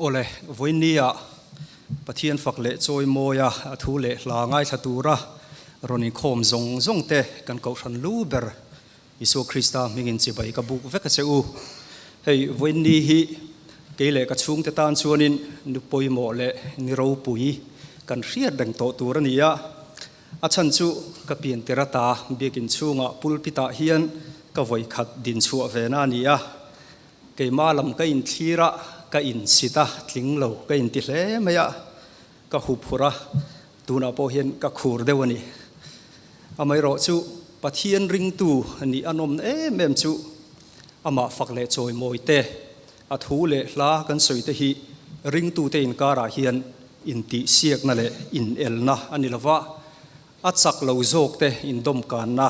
Awle, vawiinnia Pathian fak leh chawi mawia a thu leh hla ngaithla tura rawn inkhawm zawng zawng te kan kohhran lu ber Isua Krista hmingin chibai ka buk vek a che u. Hei, vawiinni hi kei leh ka chhungte tan chuanin nu pawimawh leh ni ropui kan hriat reng tawh tur a ni a. A chhan chu ka pian tir ata biakin chhungah pulpit ah hian ka vawikhat din chhuah ve na a ni a. Keimah lam ka inthlir a, ka insit a, tling lo ka inti hle mai a, ka hup hur a, tunah pawh hian ka khur deuh a ni. Amaherawh chu Pathian ringtu nih a nawmna em em chu amah fak leh chawimawi te, a thu leh hla kan sawi te hi ringtute inkarah hian intihsiakna leh inelna a ni lova, a chak lo zawkte indawmkanna,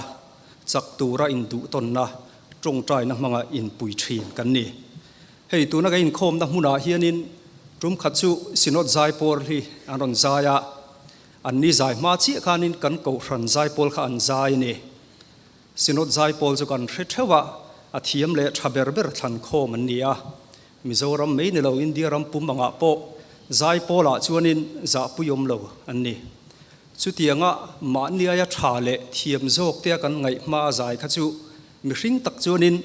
chak tura induhtawnna, tawngtaina hmanga inpui thin kan ni. Hei tuna ka inkhawmna hmunah hianin tum khat chu Synod Zaipawl hi an rawn zai a, an ni zai hma chiah khanin kan Kohhran Zaipawl kha an zai a ni. Synod Zaipawl chu kan hre theuh a, a thiam leh tha ber ber thlan khawm an ni a. Mizoram mai ni lo India ram pum angah pawh Zaipawlah chuanin zahpui awm lo an ni. Chutianga mahni aia tha leh thiam zawk tea kan ngaih hma a zai kha chu mihring tak chuanin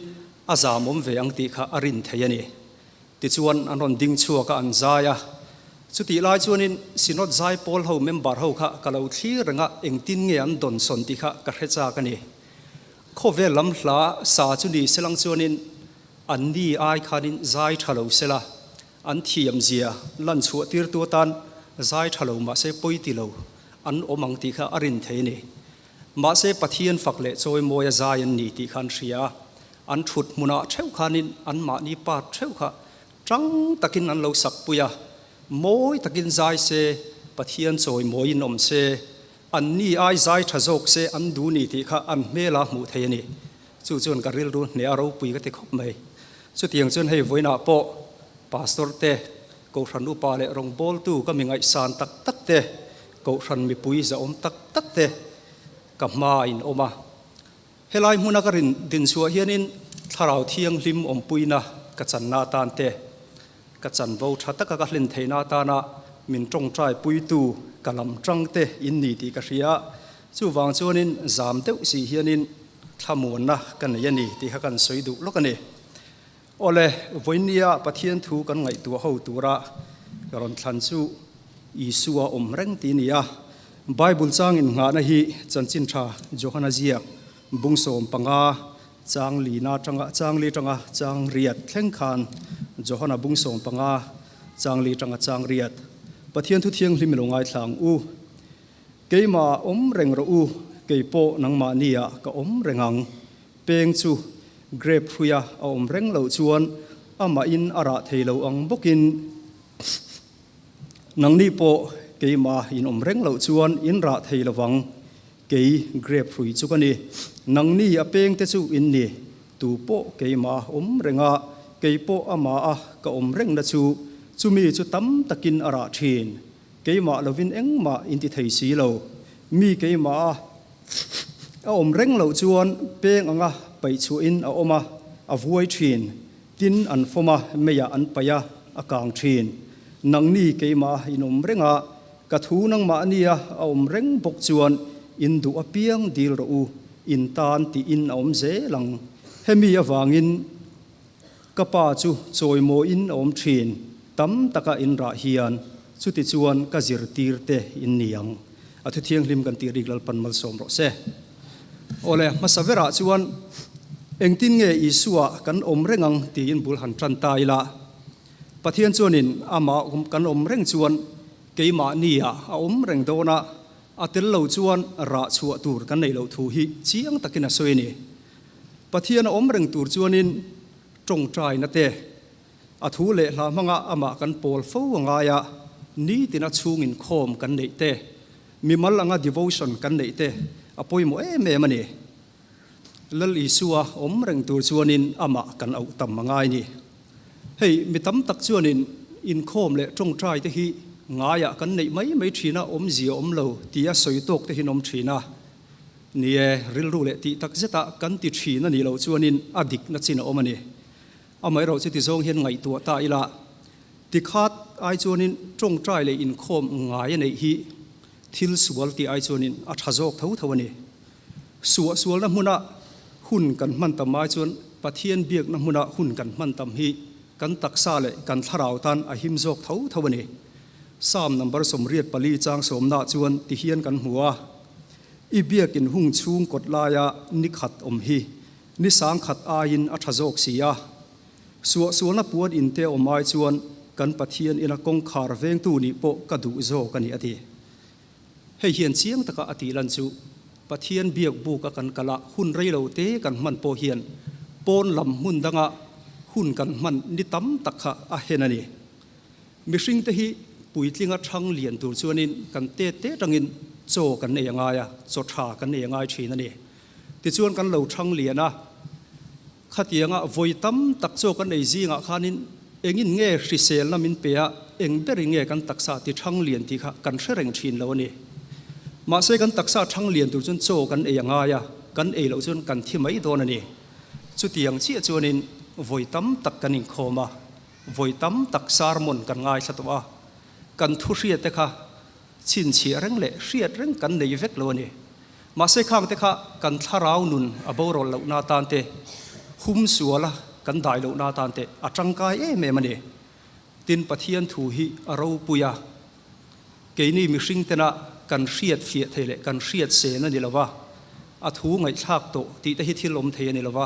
a zamawm ve ang tih kha a rin thei a ni. Tichuan an rawn ding chhuak a an zai a. Chutih lai chuanin Synod Zaipawl ho member ho kha ka lo thlir reng a, engtin nge an dawn sawn tih kha ka hre chak a ni. Khawvel lam hla sa chu ni selang chuanin an ni ai khanin zai tha lo sela, an thiam zia lan chhuah tirtu atan zai tha lo mahse pawi ti lo an awm ang tih kha a rin thei a ni. Mahse Pathian fak leh chawimawi a zai an ni tih kha an hria a, an thut hmunah theuh khanin anmahni part theuh kha tang takin an lo sak pui a, mawi takin zai se, Pathian chawimawiin awm se, anni ai zai tha zawk se an duh ni tih kha an hmela hmuh thei a ni. Chu chuan ka rilru hneh a ropui ka ti khawp mai. Chutiang chuan hei vawiinah pawh Pastor te, Kohhran upa leh rawngbawltu ka mi ngaihsan tak tak te, Kohhran mipui zahawm tak tak te ka hma a inawm a. Helai hmuna ka rin din chhuah hianin Thlarau Thianghlim awmpuina ka channa atan te, ka chanvo tha taka ka hlin theihna atana min tawngtai puitu ka lam tang te in ni tih ka hria. Chuvang chuanin zam deuh si hianin thlamuanna ka nei a ni tih kha kan sawi duh lawk a ni. Awle, vawinia Pathian thu kan ngaihtuah ho tura ka rawn thlan chu Isua awm reng tih a ni a. Bible chang innghahna hi Chanchin Tha Johana ziak bungsawm panga chang lina tanga chang li tanga chang riat thleng khan Johana bungsawm panga chang li tanga chang riat Pathian thu thianghlim i lo ngaithla ang u. Keimah awm reng rawh u, kei pawh nangmahniah ka awm reng ang. Peng chu grape hruia a awm reng loh chuan amahin a rah thei lo ang bawkin nangni pawh keimah in awm reng loh chuan in rah thei lo vang. Kei grape hrui chu ka ni, nangni a pengte chu in ni. Tu pawh keimah awm renga kei pawh amaha ka awm rengna chu chumi chu tam takin a rah thin. Keimah lovin engmah in ti thei si lo. Mi keimah a a awm reng loh chuan peng anga paih chhuahin a awm a, a vuai thin. Tin, an fawm a, meiah an paih a, a kang thin. Nangni keimah in awm reng a, ka thu nangmahnia a awm reng bawk chuan in duh apiang dil rawh u, in tan tiin a awm zel ang. Hemi avangin Ka pa chu chawimawiin a awm thin, tam taka in rah hian chuti chuan ka zirtir te in ni ang. A thu thianghlim kan tih rik Lalpan malsawm rawh se. Awle, hmasa berah chuan engtin nge Isua kan awm reng ang tiin bul han tan ta ila. Pathian chuanin amah kan awm reng chuan keimahnia a awm reng dawn a, a tel lo chuan rah chhuah tur kan neih loh thu hi chiang takin a sawi a ni. Pathian a awm reng tur chuanin tawngtaina te, a thu leh hla hmanga amah kan pawl fo a ngai a, nitina chhung inkhawm kan neih te, mimal anga devotion kan neih te a pawimawh em em a ni. Lal Isua awm reng tur chuanin amah kan auh tam a ngai ni. Hei, mi tam tak chuanin inkhawm leh tawngtai te hi ngaiah kan neih mai mai thin a, awmzia awm lo tia sawi tawk te hi an awm thin a. Ni e, rilru leh tih tak zeta kan ti thin a nih loh chuanin a dikna chin a awm a ni. Amaherawh chuti zawng hian ngaihtuah ta ila. Tikhat ai chuanin tawngtai leh inkhawm ngai a neih hi thil sual tih ai chuanin a tha zawk tho tho a ni. Suahsualna hmuna hun kan hman tam ai chuan Pathian biakna hmuna hun kan hman tam hi kan taksa leh kan thlarau tan a him zawk tho tho a ni. Psalm number 84 chang sawmnaah chuan ti hian kan hmu a, I biakin hung chhung kawt laia ni khat awm hi ni sangkhat aiin a tha zawk si a. Suahsualna puan inte awm ai chuan kan Pathian ina kawngkhar vengtu nih pawh ka duh zawk a ni a ti. Hei hian chiang taka a tih lan chu Pathian biak buk a kan kal a, hun rei lo te kan hman pawh hian pawn lam hmun danga hun kan hman ni tam tak kha a hen a ni. Mihring te hi puitlinga thang lian tur chuanin kan tet te tangin chaw kan ei a ngai a, chaw tha kan ei a ngai thin a ni. Tichuan kan lo thang lian a, Khatianga vawi tam tak chaw kan ei zingah khanin engin nge hriselna min pe a, eng berin nge kan taksa ti thang lian tih kha kan hre reng thin lo a ni. Mahse kan taksa thang lian tur chuan chaw kan ei a ngai a, kan ei loh chuan kan thi mai dawn a ni. Chutiang chiah chuanin vawi tam tak kan inkhawm a, vawi tam tak sermon kan ngaithla tawh a, kan thu hriate kha chhinchhiah reng leh hriat reng kan nei vek lo a ni. Mahse khangte kha kan thlarau nun a boral lohna atan te, hum suala kan dai lohna atan te a tangkai em em a ni. Tin, Pathian thu hi a ropui a, keini mihring tena kan hriat fiah thei leh kan hriat sen a ni lo va, a thu ngaihthlak tawh tih te hi thil awm thei a ni lo va,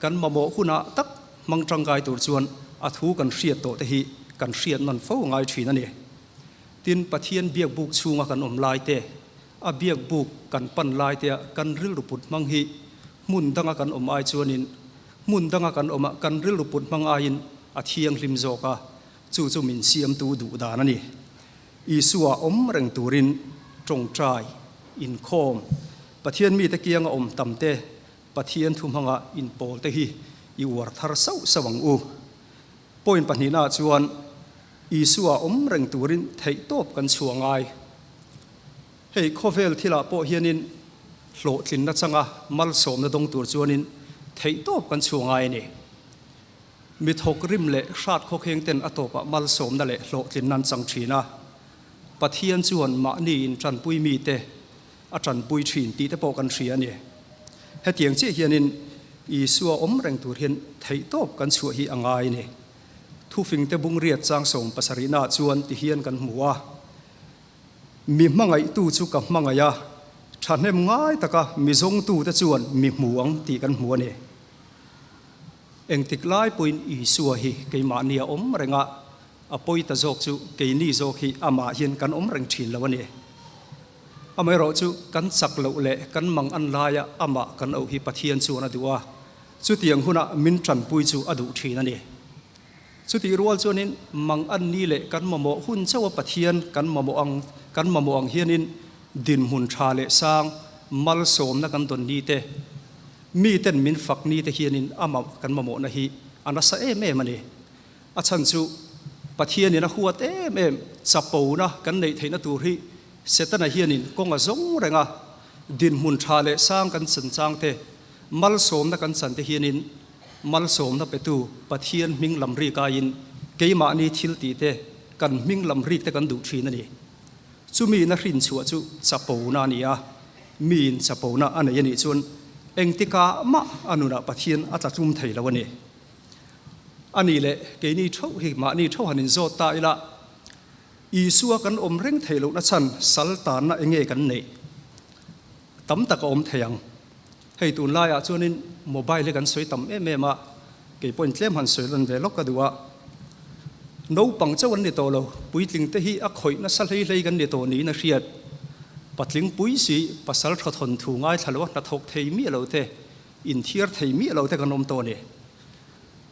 kan mamawh hunah tak hmang tangkai tur chuan a thu kan hriat tawh te hi kan hriat nawn fo ngai thin a ni. Tin, Pathian biakbuk chhunga kan awm lai te, A biak buk kan pan lai te ah kan rilru put hmang hi hmun danga kan awm ai chuanin hmun danga kan awm ah kan rilru put hmang aiin a thianghlim zawk a, chu chu min siamtu duh dan a ni. Isua awm reng turin tawngtai, inkhawm, Pathian mite kianga awm tam te, Pathian thu hmanga inpawl te hi i uar thar sauh sauh ang u. Point pahnihna ah chuan Isua awm reng turin theihtawp kan chhuah ngai. Hei khawvel thilah pawh hianin hlawhtlinna changa malsawmna dawng tur chuanin theihtawp kan chhuah ngai a ni. Mi thawk rim leh hrat khawkheng ten a tawpah malsawmna leh hlawhtlinna an chang thin a. Pathian chuan mahni in tanpui mite a tanpui thin tih te pawh kan hria a ni. Hetiang chiah hianin Isua awm reng tur hian theihtawp kan chhuah hi a ngai a ni. Thufingte bungriat chang 70 naah chuan ti hian kan hmu a. Mi hmangaihtu chu ka hmangaih a, thahnem ngai taka mi zawngtute chuan mi hmu ang tih kan hmu a ni. Engtik lai pawhin Isua hi keimahni a awm reng a, a pawi ta zawk chu keini zawk hi amah hian kan awm reng thin lo a ni. Amaherawhchu kan chak loh leh kan mang an laia amah kan auh hi Pathian chuan a duh a, chutiang hunah min tanpui chu a duh thin a ni. Chutih rual chuanin mang an ni leh kan mamawh hun chauh a Pathian kan mamawh ang kan mamawh ang hianin dinhmun tha leh sang malsawmna kan dawn ni te, miten min fak ni te hianin a kan mamawhna hi a nasa em em a ni. A chhan chu Pathianin a huat em em chapona kan neih theihna tur hi Setana hianin kawng a zawng reng a, dinhmun tha leh sang kan chan chang te, malsawmna kan chan te hianin Malsawmna petu Pathian hming lam rik aiin keimahni thil tih te, kan hming lam rik te kan duh thin a ni. Chumi na hrin chhuah chu chapona a ni a, miin chapona a nei a nih chuan engtikah mah a nunah Pathian a tla tlum thei lo a ni. A nih leh keini theuh hi mahni theuh han inzawt ta ila, Isua kan awm reng thei lohna chhan sal tanna enge kan neih? Tam tak a awm thei ang. Hei tunlaiah chuanin mobile hi kan sawi tam em em a, kei pawhin tlem han sawi lan ve lawk ka duh a. Naupang chauh an ni tawh lo, puitling te hi a khawih nasa hlei hlei kan ni tawh niin a hriat. Patling pui si, pasal tha thawn thu ngaithla lo a hnathawk thei miah lo te, inthiar thei miah lo te kan awm tawh a ni.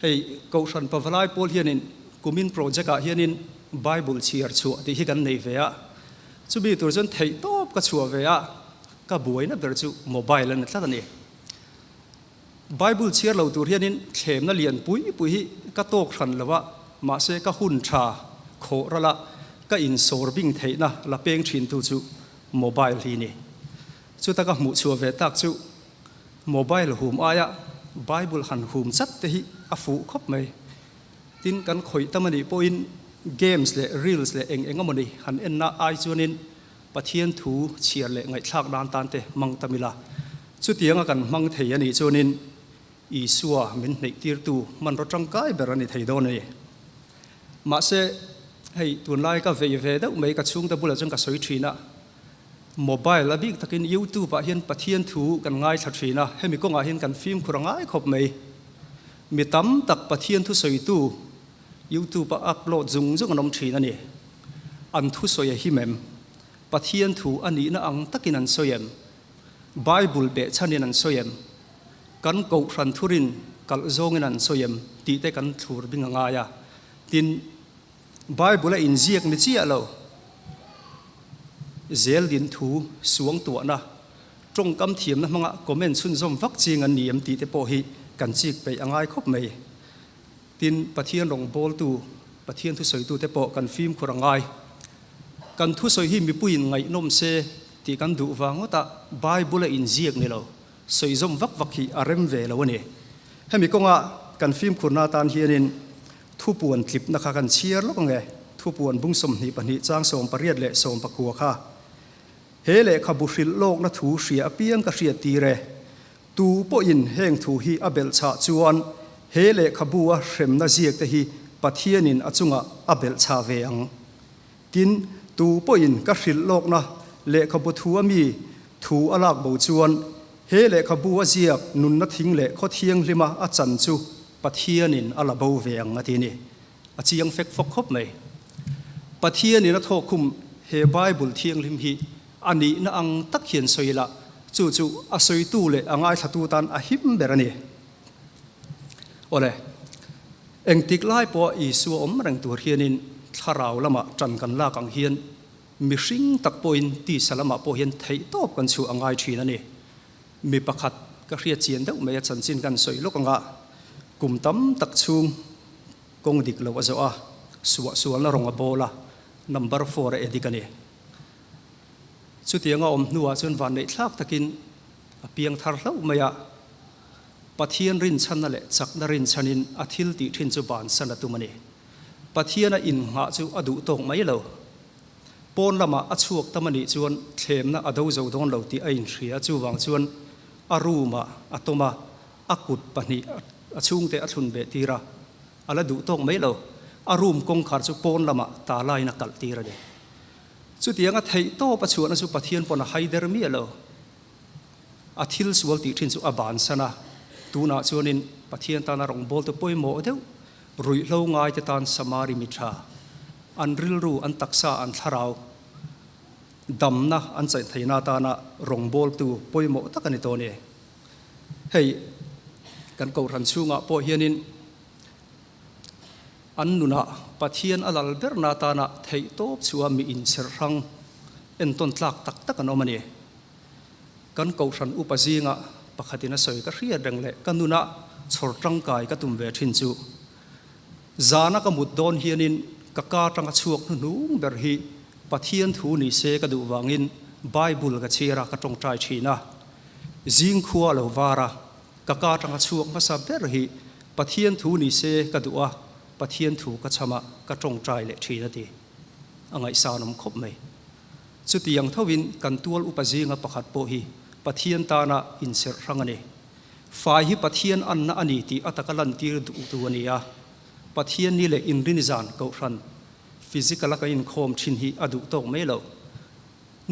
Hei Kohhran Pavalai pawl hianin kumin project ah hianin Bible chhiar chhuah tih hi kan nei ve a, chumi tur chuan theihtawp ka chhuah ve a, Ka buaina ber chu mobile a ni tlat a ni. Bible chhiar lo tur hianin thlemna lian pui pui hi ka tawk hran lo a, mahse ka hun tha khawh rala ka insawr bing theihna la peng thintu chu mobile hi ni. Chuta ka hmuh chhuah ve tak chu mobile hum aia Bible han hum chat te hi a fuh khawp mai. Tin, kan khawih tam a nih pawhin. Games leh reels leh eng eng emawni han enna ai chuanin Pathian thu chhiar leh ngaihthlak nan tan te hmang tam ila. Chutianga kan hmang thei a nih chuanin Isua min hneihtirtu hmanraw tangkai ber a ni thei dawn a ni. Mahse, hei tunlai ka vei ve deuh mai ka chhungte bulah chuan ka sawi thin a, mobile a bik takin YouTube ah hian Pathian thu kan ngaithla thin a, hemi kawngah hian kan fimkhur a ngai khawp mai. Mi tam tak Pathian thu sawitu YouTube a upload zung zung an awm thin a ni. An thu sawi a him em? Pathian thu a nihna ang takin an sawi em? Bible behchhanin an sawi em? Kan kohhran thurin kalh zawngin an sawi em? Tih te kan thlur bing a ngai a. Tin, Bible a inziak ni chiah lo. Zel din thu suang tuahna, tawngkam thiamna hmanga comment chhunzawm vak ching an ni em tih te pawh hi kan chik peih a ngai khawp mai. Tin, Pathian rawngbawltu, Pathian thusawitute pawh kan fimkhur a ngai. Kan thusawi hi mipuiin ngaihnawm se tih kan duh vang ngawtah Bible a inziak ni lo, sawi zawm vak vak hi a rem ve lo a ni. Hemi kawnga kan fimkhurna atan hianin thupuan tlipna kha kan chhiar lawk ang e, thupuan bung 22 chang 18 leh 19 kha. He lehkhabu hrilh lawkna thu hria apiang ka hriattir e. Tu pawhin heng thu hi a belhchhah chuan he lehkhabu a hremna ziakte hi Pathianin a chungah a belhchhah ve ang. Tin, tu pawhin ka hrilh lawkna lehkhabu thu a mi thu a lak bo chuan he lehkhabu a ziak nunna thing leh khaw thianghlima a chan chu Pathianin a la bo ve ang a ti ni. A chiang fek fawk khawp mai. Pathianin a thawkkhum he Bible thianghlim hi a nihna ang tak hian sawi ila, chu chu a sawitu leh a ngaithlatu tan a him ber a ni. Awle, engtik lai pawha Isua awm reng tur hianin thlarau lamah ṭan kan lak ang hian mihring tak pawhin tisa lamah pawh hian theihtawp kan chhuah a ngai ṭhin a ni. Mi pakhat ka hriat chian deuh mai a chanchin kan sawi lawk anga kum tam tak chhung kawng dik lo a zawh a, suahsualna rawng a bawl a, number four a edik a ni. Chutianga awm hnuah chuan vanneihthlak takin a piang thar hlauh mai a, Pathian rinchhanna leh chakna rinchhanin a thil tih thin chu bansan a tum a ni. Pathiana innghah chu a duh tawk mai lo. Pawn lamah a chhuak tam a nih chuan thlemna a do zo dawn lo tih a inhria, chuvang chuan a room-ah a tawm a, a kut pahnih a chhungte a thlun beh tir a, a la duh tawk mai lo. A room kawngkhar chu pawn lamah talaiin a kalh tir a ni. Chutianga theihtawp a chhuahna chu Pathian pawn a haider miah lo. A thil sual tih thin chu a bansan a, tunah chuanin Pathian tana rawngbawlte pawimawh deuh, ruihhlo ngaite tan Samari mi tha, an rilru, an taksa, an thlarau damna an chaih theihna atana rawngbawltu pawimawh tak a ni tawh a ni. Hei kan Kohhran chhungah pawh hianin an nunah Pathian a lal berna atana theihtawp chhuah mi inchherh hrang entawn tlak tak tak an awm a ni. Kan Kohhran upa zinga pakhatin a sawi ka hriat reng leh ka nunah chhawr tangkai ka tum ve thin chu zana ka mut dawn hianin ka ka tanga chhuak hnuhnung ber hi Pathian thu ni se ka duh vangin Bible ka chhiar a ka tawngtai thin a. Zing khua a lo var a, ka ka tanga chhuak hmasa ber hi Pathian thu ni se ka duh a, Pathian thu ka chham a ka tawngtai leh thin a ti. A ngaihsanawm khawp mai. Chutiang thovin kan tual upa zinga pakhat pawh hi Pathian tana inserh hrang a ni. Fai hi Pathian anna a ni tih a taka lantir duhtu a ni a. Pathian ni leh inrin zan kohhran physical a kan inkhawm thin hi a duh tawk mai lo.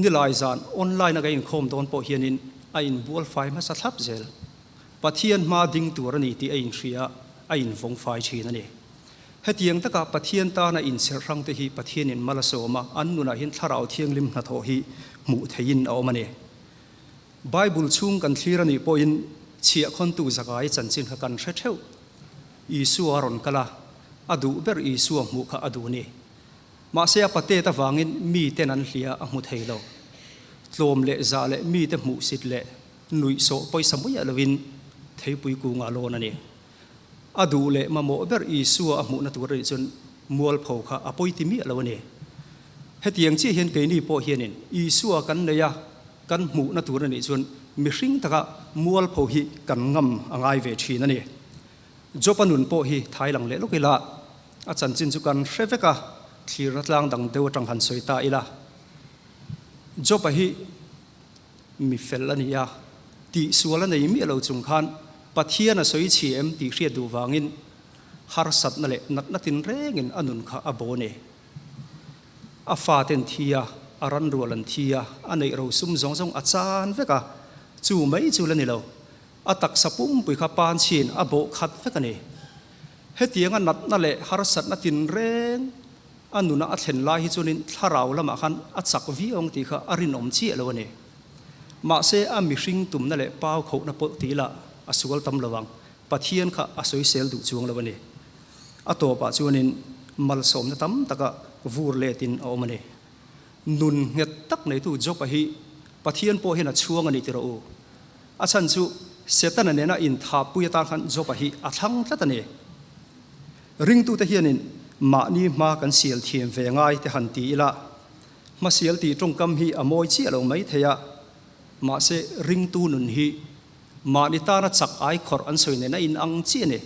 Nilai zan online a kan inkhawm dawn pawh hianin a inbual fai hmasa thlap zel. Pathian hma ding tur a ni tih a inhria a, a invawng fai thin a ni. Hetiang taka Pathian tana inchherh hrangte hi Pathianin mal a sawm a, an nunah hian Thlarau Thianghlim hnathawh hi hmuh theihin a awm a ni. Bible chhung kan thlir a nih pawhin chhiahkhawntu Zakai chanchin kha kan hre theuh. Isua a rawn kal a, a duh ber Isua hmuh kha a duh ni. Mahse a patet avangin miten an hlia a hmu thei lo. Tlawm leh zah leh mite hmuhsit leh nuihsawh pawisa muiah lovin theipui kungah lawn a ni. A duh leh mamawh ber Isua a hmuhna tur a nih chuan mualpho kha a pawi ti miah lo a ni. Hetiang chiah hian keini pawh hianin Isua kan nei a, kan hmuhna tur a nih chuan mihring taka mualpho hi kan ngam a ngai ve thin a ni. Job-a nun pawh hi thai lang leh lawk ila, a chanchin chu kan hre vek a. thlirna tlang dang deuh atang han sawi ta ila. Job-a hi mi fel a ni a, tihsual a nei miah lo chung khan Pathian a sawi chhi em tih hriat duh vangin harsatna leh natna tinrengin a nun kha a bo a ni. A faten thi a, a ranrual an thi a, a neih rosum zawng zawng a chan vek a, chu mai chu la ni lo. A taksa pumpui kha panchhin a bawh khat vek a ni. Hetianga natna leh harsatna tinreng a nuna a thlen lai hi chuanin thlarau lamah khan a chak viau ang tih kha a rinawm chiah lo a ni. Mahse a mihring tumna leh pau khohna pawh ti ila a sual tam lo ang, Pathian kha a sawisel duh chuang lo a ni. A tawpah chuanin malsawmna tam taka vur letin a awm a ni. Nun nghet tak neitu Job-a hi Pathian pawh hian a chhuang a ni ti rawh u. A chhan chu Setana nena inthahpui atan khan Job-a hi a thlang tlat a ni. Ringtute hianin mahni hma kan sial thiam ve ngai te han ti ila, hmasial tih tawngkam hi a mawi chiah lo mai thei a, mahse ringtu nun hi mahni tana chak ai khawrh an sawi nen a inang chiah a ni.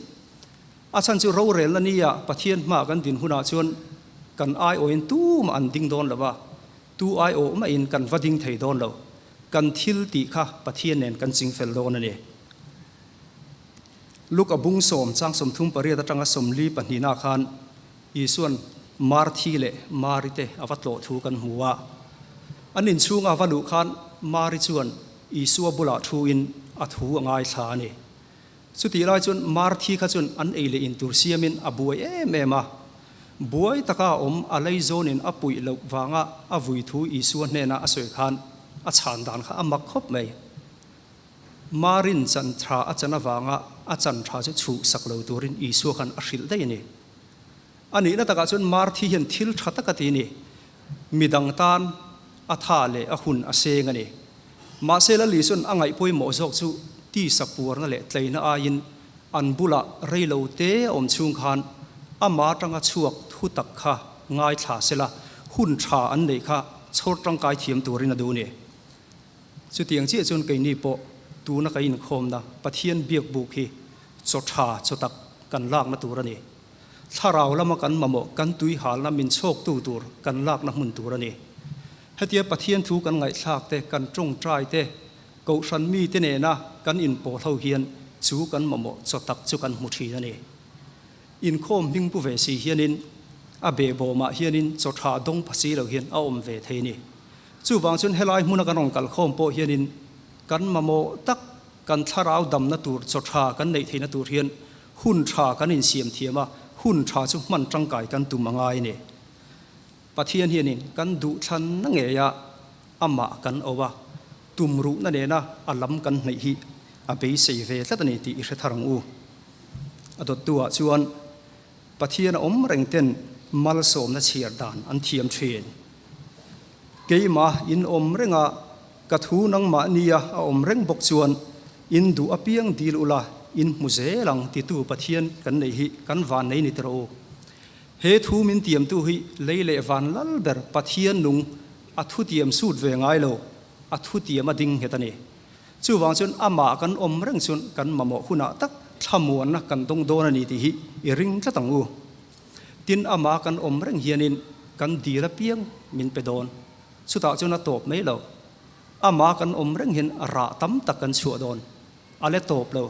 A chhan chu rorelna nia Pathian hma kan din hunah chuan kan aiawhin tumah an ding dawn lo a, tu aiawh mahin kan va ding thei dawn lo. Kan thil tih kha Pathian nen kan chingfel dawn a ni. Luka bung sawm chang 38 atanga 42 na khan Isuan Marthi leh Mari te a va tlawh thu kan hmu a. An inchhunga va luh khan Mari chuan Isua bulah thuin a thu a ngaithla a ni. Chutih lai chuan Marthi kha chuan an ei leh in tur siamin a buai em em a. Buai taka a awm a lei zawnin a puih loh vanga a vui thu Isua hnena a sawi khan a chhan dan kha a mak khawp mai. Marin chan tha a chan avanga a chan tha chu chhuh sak lo turin Isua khan a hrilh daih a ni. A nihna takah chuan Marthi hian thil tha tak a ti a ni. Midang tan a tha leh a hun a seng a ni. Mahse Lal Isuan a ngaih pawimawh zawk chu tisa puarna leh tleina aiin an bulah reilo te a awm chhung khan ama atanga chhuak thu tak kha ngaithla sela hun tha an neih kha chhawr tangkai thiam turin a duh ni. Chutiang chiah chuan keini pawh tuna ka inkhawmna Pathian biak buk hi chaw tha chaw tak kan lakna tur a ni. Thlarau lama kan mamawh kan tui halna min chhawktu tur kan lakna hmun tur a ni. Hetia Pathian thu kan ngaihthlak te, kan tawngtai te, Kohhran mite nena kan inpawl ho hian chu kan mamawh chaw tak chu kan hmu thin a ni. Inkhawm hming pu ve si hianin a behbawmah hianin chaw tha dawng pha si lo hian a awm ve thei a ni. Chuvang chuan helai hmuna kan rawn kalkhawm pawh hianin kan mamawh tak, kan thlarau damna tur chaw tha kan neih theihna tur hian hun tha kan insiam thiam a, hun tha chu hman tangkai kan tum a ngai a ni. Pathian hianin kan duhthlanna ngeia amah kan auh a, tumruhna nena a lam kan hnaih hi a beisei ve tlat a ni tih i hre thar ang u. A dawttuah chuan Pathian a awm reng ten malsawmna chhiar dan an thiam thin. Keimah in awm renga ka thu nangmahnia a awm reng bawk chuan in duh apiang dil ula in hmu zel ang titu Pathian kan neih hi kan van nei ni tawh u. He thu min tiamtu hi lei leh van lal ber Pathian nung a thu tiam sut ve ngai lo, a thu tiam a ding nghet a ni. Chuvang chuan amah kan awm reng chuan kan mamawh hunah tak thlamuanna kan dawng dawn a ni tih hi i ring tlat ang u. Tin, amah kan awm reng hianin kan dil apiang min pe dawn. Chutah chuan a tawp mai lo. Amah kan awm reng hian rah tam tak kan chhuah dawn. A le tawp lo.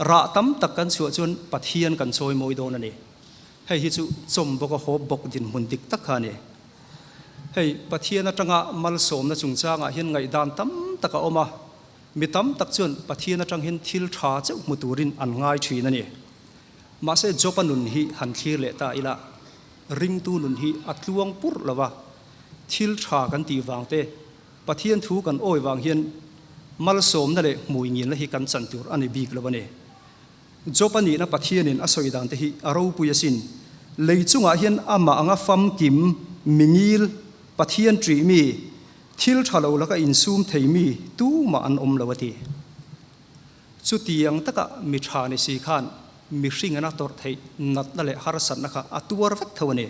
Rah tam tak kan chhuah chuan Pathian kan chawi mawi dawn a ni. Hei hi chu chawm bawk a hawp bawk dinhmun dik tak kha a ni. Hei Pathian atanga malsawmna chungchangah hian ngaihdan tam tak a awm a, mi tam tak chuan Pathian atang hian thil tha cheuh hmu turin an ngai thin a ni. Mahse Job-a nun hi han thlir leh ta ila, ringtu nun hi a tluang purh lo va, thil tha kan tih vang te, Pathian thu kan awi vang hian malsawmna leh hmuingilna hi kan chan tur a ni bik lo a ni. Job a nihna Pathianin a sawi dan te hi a ropui asin. Lei chungah hian amah anga famkim, mingil, Pathian ṭih mi, thil ṭha lo laka insum thei mi tumah an awm lo a ti. Chutiang taka mi ṭha ni si khan mihring an a tawrh theih natna leh harsatna kha a tuar vek tho a ni.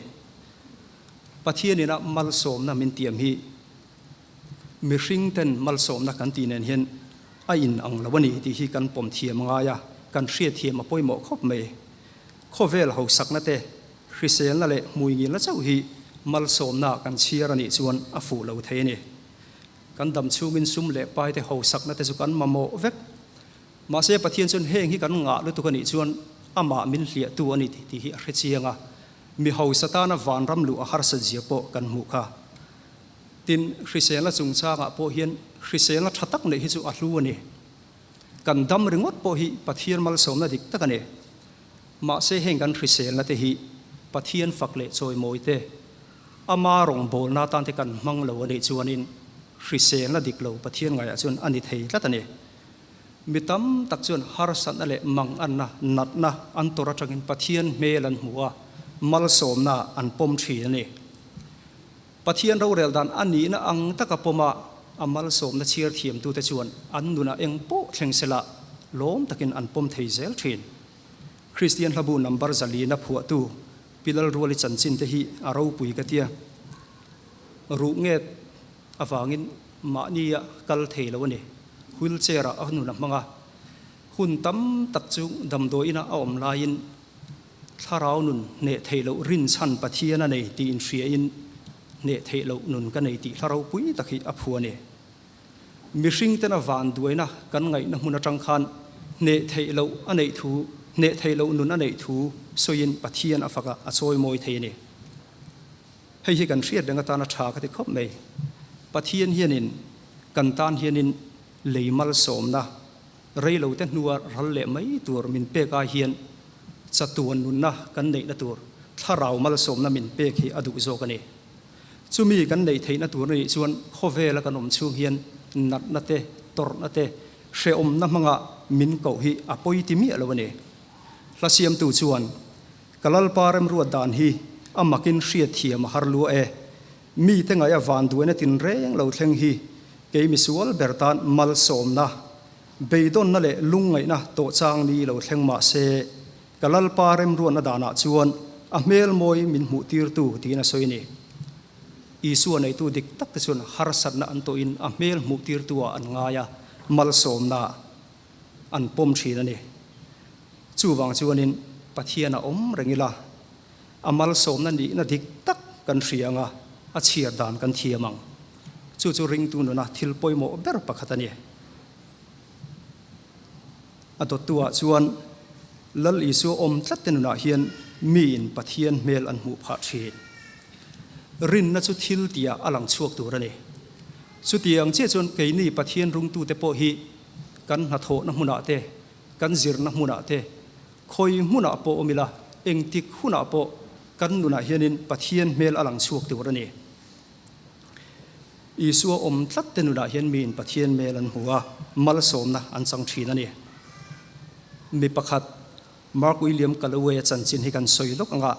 Pathianin a malsawmna min tiam hi Mihring ten malsawmna kan tih nen hian a in ang lo a ni tih hi kan pawm thiam a ngai a, kan hriat thiam a pawimawh khawp mai. Khawvel hausakna te, hriselna leh hmuingilna chauh hi malsawmna kan chhiar a nih chuan a fuh lo thei a ni. Kan dam chhungin sum leh pai te hausakna te chu kan mamawh vek. Mahse Pathian chuan heng hi kan ngah lutuk a nih chuan amah min hliahtu a ni tih hi a hre chiang a, mi hausa tana vanram luh a harsat zia pawh kan hmuh kha. Tin, hriselna chungchangah pawh hian hriselna tha tak neih hi chu a hlu a ni. Kan dam ringawt pawh hi Pathian malsawmna dik tak a ni. Mahse heng kan hriselna te hi Pathian fak leh chawimawi te, ama rawngbawlna atan te kan hmang lo a nih chuanin hriselna dik lo Pathian ngaiah chuan a ni thei tlat a ni. Mi tam tak chuan harsatna leh manganna, natna an tawrh atangin Pathian hmel an hmu a, malsawmna an pawm thin a ni. Pathian rorel dan a nihna ang taka pawma a malsawmna chhiar thiamtute chuan an nunah eng pawh thleng sela lawm takin an pawm thei zel thin. Kristian hlabu number zalina phuahtu Pi Lalruali chanchin te hi a ropui ka tia. Ruh nget avangin mahnia kal thei lo a ni. Wheelchair ah a nun a hmang a. Hun tam tak chu damdawiina a awm laiin Thlarau nun hneh theih loh rinchhan Pathian a nei tih inhriain hneh theih loh nun ka nei tih hla ropui tak hi a phu a ni. Mihring tena van duaina kan ngaihna hmun atang khan hneh theih loh a neih thu, hneh theih loh nun a neih thu sawiin Pathian a fak a, a chawi mawi thei a ni. Hei hi kan hriat reng atana tha ka ti khawp mai. Pathian hianin kan tan hianin lei malsawmna Reilo te hnua ral leh mai tur min pek ai hian chatuan nunna kan neihna tur thlarau malsawmna min pek hi a duh zawk a ni. Chumi kan neih theihna tur a nih chuan khawvela kan awm chhung hian natna te, tawrhna te, hrehawmna hmanga min koh hi a pawi ti miah lo a ni. Hla siamtu chuan, Ka Lalpa remruat dan hi a makin hriatthiam a har lua e. Mite ngaih a vanduaina tinreng lo thleng hi kei misual ber tan malsawmna, beidawnna leh lungngaihna tawh chang ni lo thleng mah se, ka Lalpa remruatna danah chuan a hmel mawi min hmuh tirtu tiin a sawi a ni. Isua neitu dik tak te chuan harsatna an tawhin a hmel hmuh tirtu ah an ngai a, malsawmna an pawm thin a ni. Chuvang chuanin Pathian a awm reng ila, A malsawmna nihna dik tak kan hria anga a chhiar dan kan thiam ang. Chu chu ringtu nuna thil pawimawh ber pakhat a ni. A dawttuah chuan Lal Isua awm tlat te nunah hian miin Pathian hmel an hmuh phah thin. Rinna chu thil tihah a lang chhuak tur a ni. Chutiang chiah chuan keini Pathian rungtute pawh hi kan hnathawhna hmunah te, kan zirna hmunah te, Khawi hmunah pawh awm ila, engtik hunah pawh kan nunah hianin Pathian hmel a lang chhuak tur a ni. Isua awm tlat te nunah hian miin Pathian hmel an hmu a, malsawmna an chang thin a ni. Mi pakhat, Mark William Calloway-a chanchin hi kan sawi lawk anga,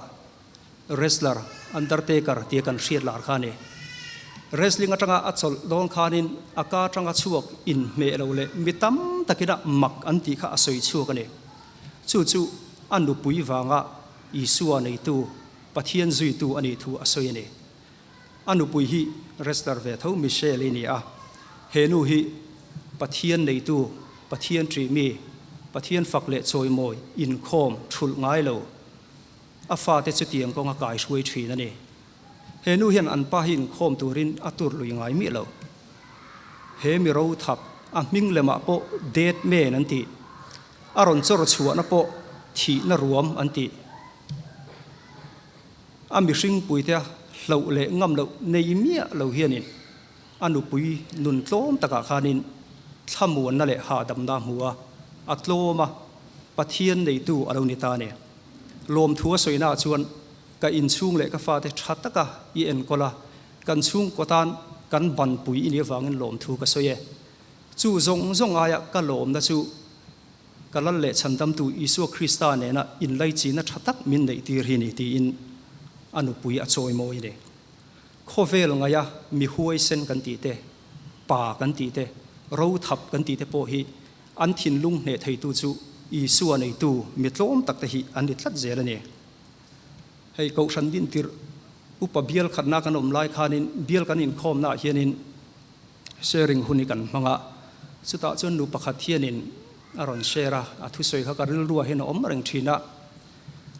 Wrestler, Undertaker tia kan hriat lar kha a ni. Wrestling atanga a chawlh dawn khanin a ka atanga chhuak inhmeh lo leh mi tam takina mak an tih kha a sawi chhuak a ni. Chu chu a nupui vanga Isua neitu, Pathian zuitu a nih thu a sawi a ni. A nupui hi wrestler ve tho Michelle-i ni a, he nu hi Pathian neitu, Pathian ṭihmi, Pathian fak leh chawimawi inkhawm thulh ngai lo, A fate chutiang kawnga kai hruai thin a ni. He nu hian an pa hi inkhawm turin a tur lui ngai miah lo. He mi ro thap, a hming lemah pawh Dead Man an tih, a rawn chawr chhuahna pawh thihna ruam an tih. A mihring puite a hloh leh ngam loh nei miah lo hianin a nupui nun tlawm takah khanin thlamuanna leh hahdamna a hmu a, a tlawm a, Pathian neitu a lo ni ta a ni. Lawmthu a sawina ah chuan ka inchhung leh ka fate tha taka i enkawl a, kan chhungkaw tan kan banpui i nih avangin lawmthu ka sawi e. Chu zawng zawng aia ka lawmna chu ka lal leh chhandamtu Isua Krista nena inlaichina tha tak min neih tir hi ni tiin a nupui a chawi mawi a ni. Khawvel ngaia mi huaisen kan tih te, pa kan tih te, rothap kan tih te pawh hi An thinlung hneh theitu chu Isua neitu mi tlawm takte hi an ni tlat zel a ni. Hei Kohhran dintir upa bial khatna kan awm lai khanin bial kan inkhawmnaah hianin sharing hun hi kan hmang a, chutah chuan nu pakhat hianin a rawn share a, a thusawi kha ka rilruah hian a awm reng thin a.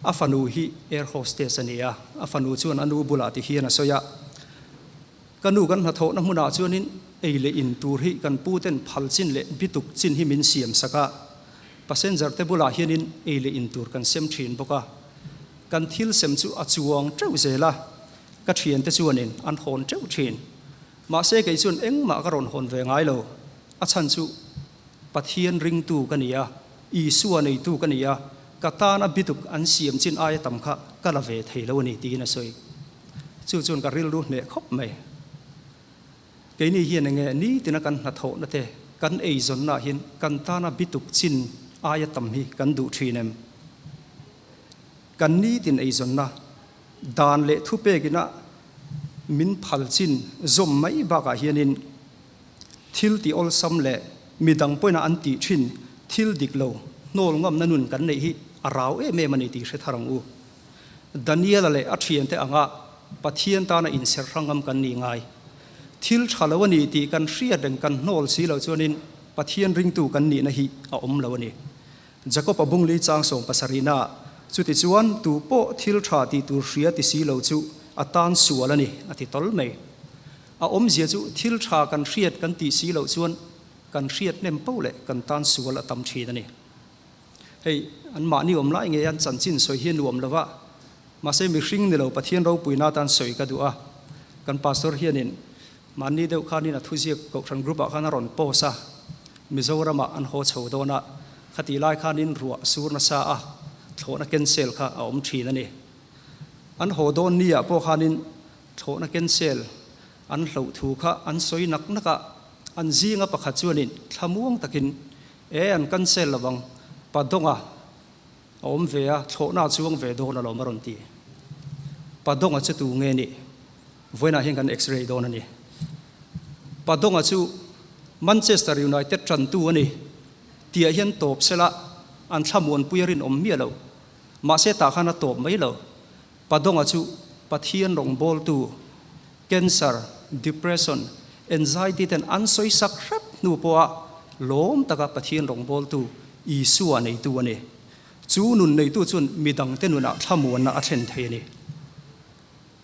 A fanu hi air hostess a ni a, a fanu chuan a nu bulah ti hian a sawi a, Ka nu kan hnathawhna hmunah chuanin ei leh in tur hi kan pu ten phal chin leh bituk chin hi min siam sak a, passenger te bulah hianin ei leh in tur kan sem thin bawk a, kan thil sem chu a chuang teuh zel a, ka thiante chuanin an hawn teuh thin. Mahse kei chuan engmah ka rawn hawn ve ngai lo, a chhan chu Pathian ringtu ka ni a, Isua neitu ka ni a, ka tana bituk an siam chin aia tam kha ka la ve thei lo a ni tiin a sawi. Chu chuan ka rilru hneh khawp mai. Keini hian enge nitina kan hnathawhna te, kan eizawnna ah hian kan tana bituk chin aia tam hi kan duh thin em? Kan nitin eizawnna dan leh thupekina min phal chin zawm mai bakah hianin Thil tih awlsam leh midang pawhin an tih thin thil dik lo hnawl ngamna nun kan neih hi a rau em em a ni tih hre thar ang u. Daniela leh a thiante anga Pathian tana inserh hrang ngam kan ni ngai. Thil tha lo a ni tih kan hriat reng kan hnawl si lo chuanin Pathian ringtu kan nihna hi a awm lo a ni. Jakob-a bungli chang 70 ah chutichuan tu pawh thil tha tih tur hria ti si lo chu a tan sual a ni a ti tawl mai. A awmzia chu thil tha kan hriat kan tih si loh chuan kan hriat hnem poh leh kan tan sual a tam thin a ni. Hei, an mahni awm lai ngei an chanchin sawi hi a nuam lo va, mahse mihring ni lo Pathian ropuina atan sawi ka duh a. Kan pastor hianin mahni deuh khanin a thuziak Kohhran group ah khan a rawn post a, Mizoramah an haw chho dawn a, khatih lai khanin ruah sur nasa a thlawhna cancel kha a awm thin a ni. An haw dawn ni ah pawh khanin Thlawhna cancel an hloh thu kha an sawi nak nak a, an zinga pakhat chuanin thlamuang takin, E, an cancel lo ang, pa Dawnga a awm ve a, thlawhna a chuang ve dawn alawm a rawn ti. Pa Dawnga chu tu nge nih? Vawiinah hian kan x-ray dawn a ni. Pa Dawnga chu Manchester United tantu a ni tihah hian tawp sela an thlamuanpui a rinawm miah lo. Mahse tah khan a tawp mai lo. Padawnga chu Pathian rawngbawltu, cancer, depression, anxiety ten an sawi sak hrep hnu pawha lawm taka Pathian rawngbawltu Isua neitu a ni. Chu nun neitu chuan midangte nunah thlamuanna a thlen thei a ni.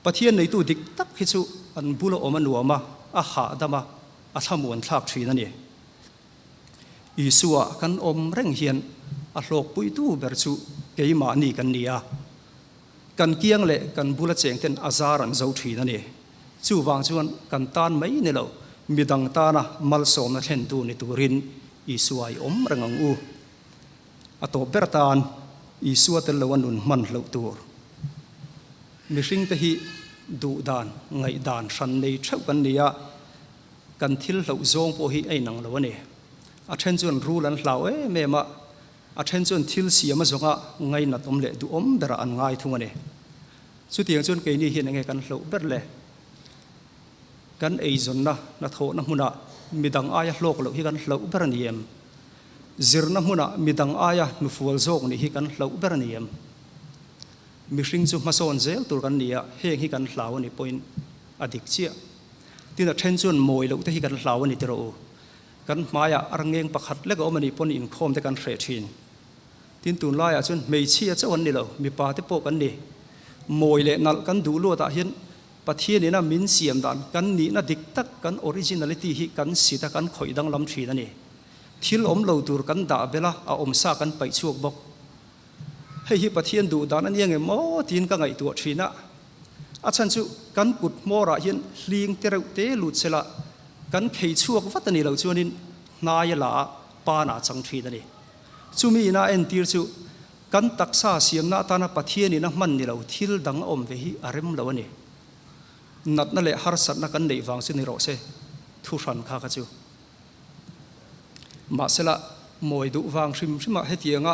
Pathian neitu dik tak hi chu an bula awm a nuam a, a hahdam a, a thlamuan thlak thin a ni. Isua kan awm reng hian a hlawkpuitu ber chu keimahni kan ni a. Kan kiang leh kan bula cheng ten a zar an zo thin a ni. Chuvang chuan kan tan mai ni lo, midang tana malsawmna thlentu ni turin Isua i awm reng ang u. A tawp ber tan Isua tel lo a nun hman hloh tur. Mihringte hi duhdan, ngaihdan hran nei theuh kan ni a, kan thil hloh zawng pawh hi a inang lo a ni. A then chuan rul an hlau em em a, A then chuan thil siam a zawnga ngainat awm leh duhawm berah an ngai thung a ni. Chutiang chuan keini hian enge kan hloh ber le? Kan eizawnna, hnathawhna hmunah midang aia hlawk loh hi kan hloh ber a ni em? Zirna hmunah midang aia hnufual zawk nih hi kan hloh ber a ni em? Mihring chu hmasawn zel tur kan ni a, heng hi kan hlau a nih pawhin a dik chiah. Tin, a then chuan mawi loh te hi kan hlau a ni tiraw u? Kan hmaiah arngeng pakhat lek a awm a nih pawn inkhawm te kan hreh thin. Tin, tunlaiah chuan hmeichhia chauh an ni lo, mipa te pawh kan ni. Mawi leh nalh kan duh luatah hian Pathian ina min siam dan, kan nihna dik tak, kan originality hi kan sit a, kan khawih danglam thin a ni. Thil awm lo tur kan dah belh a, a awmsa kan paih chhuak bawk. Hei hi Pathian duh dan a nia nge maw tiin ka ngaihtuah thin a. A chhan chu kan kut hmawrah hian hling te reuh te lut sela kan khei chhuak vat a nih loh chuanin hnai a la a, pan ah chang thin a ni. Chumi ina entir chu kan taksa siamna atana Pathian ina hman ni lo thil dang a awm ve hi a rem lo a ni. Natna leh harsatna kan neih vang chu ni rawh se, thu hran kha kha chu. Mahsela, mawi duh vang hrim hrimah hetianga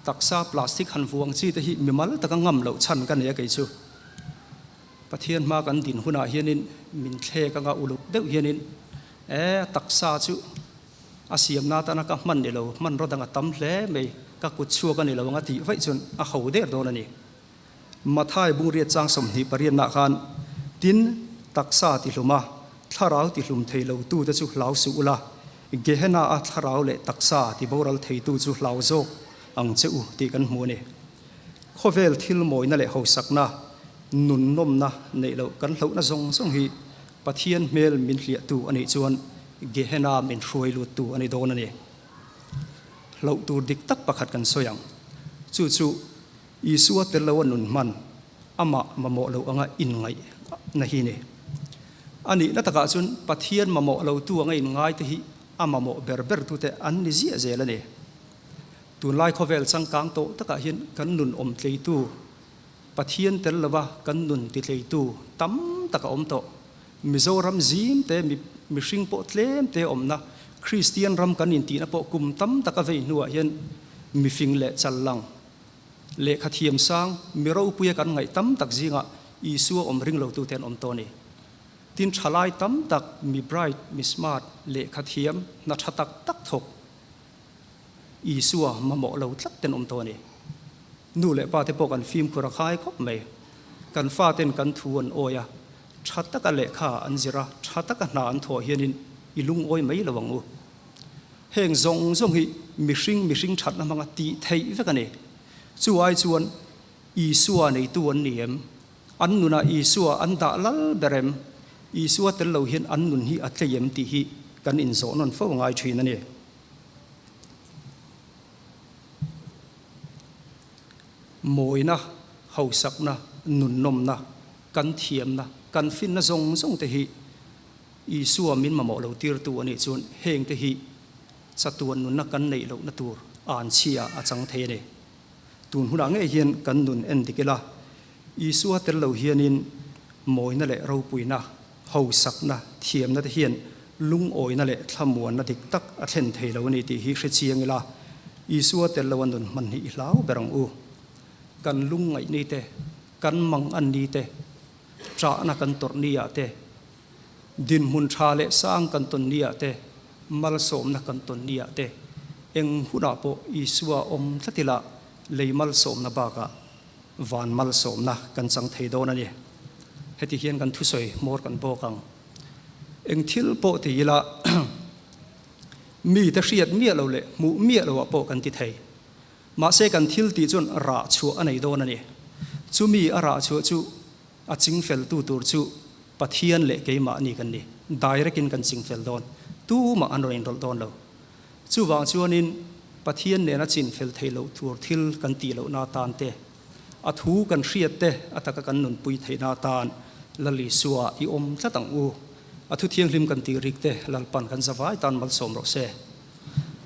taksa plastic han vuang chi te hi mimal taka ngam loh chhan ka nei a kei chu. Pathian hma kan din hunah hianin min thlek anga uluk deuh hianin e taksa chu a siamna atana ka hman ni lo, hmanraw dang a tam hle mai, ka kut chhuak a ni lo anga tih vaih chuan a ho der dawn a ni. Mathai bungriat chang 28 nah khan, Tin, taksa tihlum a, thlarau tihlum thei lo tute chu hlau suh ula, Gehenna a thlarau leh taksa tiboral theitu chu hlau zawk ang che u tih kan hmu a ni. Khawvel thil mawina leh hausakna, nun nawmna neih loh kan hlauhna zawng zawng hi Pathian hmel min hliahtu a nih chuan Gehenna min hruai luttu a ni dawn a ni. Hlauh tur dik tak pakhat kan sawi ang. Chu chu Isua tel loa nun hman amah mamawh lo anga inngaih na hi ni. A nihna takah chuan Pathian mamawh lotu anga inngai te hi a mamawh ber ber tute an ni ziah zel a ni. Tunlai khawvel changkang tawh takah hian kan nun awm tleitu, Pathian tel lova kan nun ti tleitu tam tak a awm tawh. Mizoram zim te, mihring pawh tlem te awmna, Kristian ram kan intihna pawh kum tam tak a vei hnuah hian mifing leh challang, Lehkha thiam sang, mi ropuia kan ngaih tam tak zingah Isua awm ring lotute an awm tawh a ni. Tin, thalai tam tak, mi bright, mi smart, lehkha thiam, hna tha tak tak thawk Isua mamawh lo tlat ten awm tawh a ni. Nu leh pa te pawh kan fimkhur a khai khawp mai. Kan faten kan thu an awi a, tha taka lehkha an zir a, tha taka hna an thawh hianin i lungawi mai lo ang u. Heng zawng zawng hi mihring mihring thatna hmanga tih theih vek a ni. Chu ai chuan Isua neitu an ni em? An nunah Isua an dah lal ber em? Isua tel lo hian an nun hi a tlei em tih hi kan inzawh nawn fo ngai thin a ni. Mawina, hausakna, nunnawmna, kan thiamna, kan finna zawng zawng te hi Isua min mamawh lo tirtu a nih chuan hengte hi chatuan nunna kan neih lohna tur anchhia a chang thei a ni. Tun hunah ngei hian kan nun en dik ila, Isua tel lo hianin mawina leh ropuina, hausakna, thiamna te hian lungawina leh thlamuanna dik tak a thlen thei lo a ni tih hi hre chiang ila, Isua tel loa nun hman hi i hlau ber ang u. Kan lungngaih ni te, kan mang an ni te, ṭahna kan tawrh ni ah te, Dinhmun tha leh sang kan tawn ni ah te, malsawmna kan tawn ni ah te, eng hunah pawh Isua awm tlat ila lei malsawmna bakah van malsawmna kan chang thei dawn a ni. Heti hian kan thusawi hmawr kan bawk ang. Eng thil pawh ti ila mite hriat miah lo leh hmuh miah loah pawh kan ti thei. Mahse kan thil tih chuan rah chhuah a nei dawn a ni. Chumi a rah chhuah chu A chingfeltu tur chu Pathian leh keimahni kan ni. Direct in kan chingfel dawn. Tumah an rawn inrawlh dawn lo. Chuvang chuanin Pathian nena chinfel thei loh tur thil kan tih lohna atan te, a thu kan hriat te a taka kan nunpui theihna atan Lal Isua i awm tlat ang u. A thu thianghlim kan tih rik te Lalpan kan zavai tan malsawm rawh se.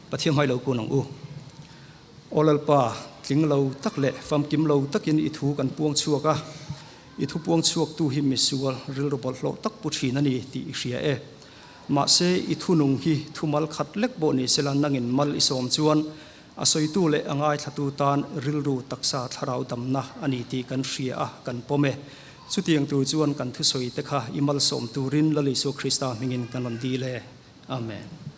Pathian hmai lo kun ang u. Aw Lalpa, tling lo tak leh famkim lo takin i thu kan puang chhuak a, i thu puang chhuaktu hi misual rilru bawlhhlawh tak pu thin a ni tih i hria e. Mahse, i thunung hi thu mal khat lek pawh ni sela nangin mal i sawm chuan a sawitu leh a ngaithlatu tan rilru taksa thlarau damna a ni tih kan hria a, kan pawm e. Chutiang tur chuan kan thusawi te kha i malsawm turin Lal Isua Krista hmingin kan rawn dil e. Amen.